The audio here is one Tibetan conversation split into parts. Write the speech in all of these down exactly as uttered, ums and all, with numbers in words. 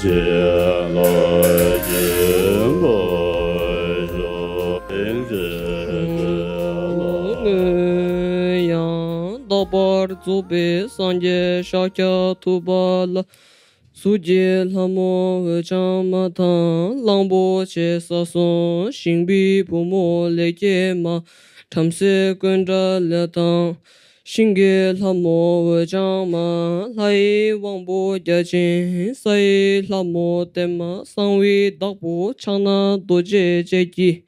ལ་སྦྱིན་པ་ཤོག །ཡང་དག་པར་རྫོགས་པའི་སངས་རྒྱས་ཤཱཀྱ་ཐུབ་པ་ལ། གཟུགས་ཀྱི་ལྷ་མོ་འོད་འཆང་མ་དང་། གླང་པོ་ཆེ་ས་གསུམ་ཞིང་པའི་བུ་མོ་ལས་སྐྱེས་མ། བྲམ་ཟེ་ཀུན་དགའ་ལས་དང་། ཤིང་གི་ལྷ་མོ་འོད་འཆང་མ། ལྷ་ཡི་དབང་པོ་བརྒྱ་བྱིན། ས་ཡི་ལྷ་མོ་བརྟན་མ། གསང་བའི་བདག་པོ་ཕྱག་ན་རྡོ་རྗེ་ཅན་གྱིས།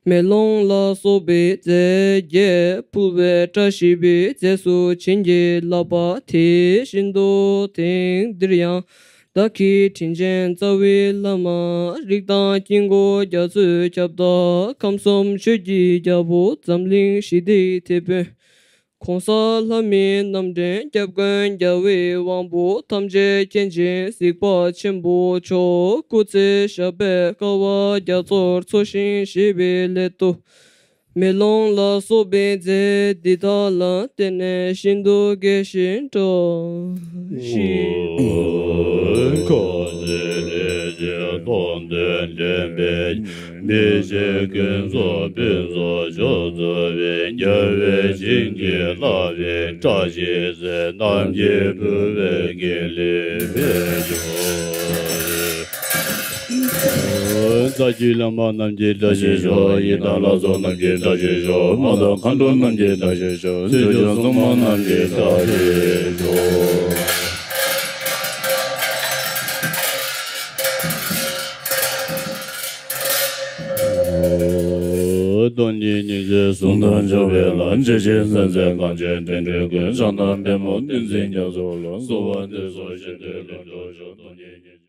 མེ་ལོང་ལ་སོགས་པའི་རྫས་བརྒྱད་ཕུལ་བས། བཀྲ་ཤིས་པའི་རྫས་སུ་བྱིན་གྱིས་བརླབས་པ། དེ་བཞིན་དུ་དེང་འདིར་ཡང་། བདག་གི་དྲིན་ཅན་རྩ་བའི་བླ་མ། རིགས་དང་དཀྱིལ་འཁོར་རྒྱ་མཚོའི་ཁྱབ་བདག །ཁམས་གསུམ་ཆོས་ཀྱི་རྒྱལ་པོ། འཛམ་གླིང་ཞི་བདེའི་དེད་དཔོན། ༸གོང་ས་ལྷ་མིའི་རྣམ་འདྲེན། སྐྱབས་མགོན་རྒྱལ་བའི་དབང་པོ། ཐམས་ཅད་མཁྱེན་ཅིང་གཟིགས་པ་ཆེན་པོ་མཆོག །སྐུ་ཚེ་ཞབས་པད་དཀའ་བ་རྒྱ་མཚོར་འཚོ་ཞིང་གཞེས་པའི་སླད་དུ། མེ་ལོང་ལ་སོགས་པའི་རྫས་འདི་དག་ལ་བརྟེན་ནས་ཤིན་ཏུ་དགྱེས་ཤིང་སྤྲོ་ཞིང་། ཁ་ཅིག་ལས་ཀྱི་སྟོང་དུ་འདྲེན་པའི། མི་ཤེས་ཀུན་རྫོགས་ཕུན་ཚོགས་མཆོག་སྩོལ་བའི། རྒྱལ་བའི་བྱིན་གྱིས་བརླབས་པའི་བཀྲ་ཤིས་རྫས། རྣམས་ཀྱིས་ཕུལ་བས་དགེ་ལེགས་འཕེལ་འགྱུར། རྩ་བརྒྱུད་བླ་མ་རྣམས་ཀྱི་བཀྲ་ཤིས་ཤོག །ཡི་དམ་ལྷ་ཚོགས་རྣམས་ཀྱི་བཀྲ་ཤིས་ཤོག །མ་དང་མཁའ་འགྲོ་རྣམས་ཀྱི་བཀྲ་ཤིས་ཤོག །ཆོས་སྐྱོང་སྲུང་མ་རྣམས་ཀྱི་བཀྲ་ཤིས་ཤོག །སྟོང་ཉིད་སྙིང་རྗེ་ཟུང་དུ་འཇུག་པའི་ལམ། ཇི་ཞིག་གསན་ཚེ་གངས་ཅན་བསྟན་འགྲོའི་མགོན། ཕྱག་ན་པདྨོ་བསྟན་འཛིན་རྒྱ་མཚོ་ལ། གསོལ་བ་འདེབས་སོ་ཞིང་དུ་ལྷུན་གྲུབ་ཤོག །སྟོང་ཉིད་སྙིང་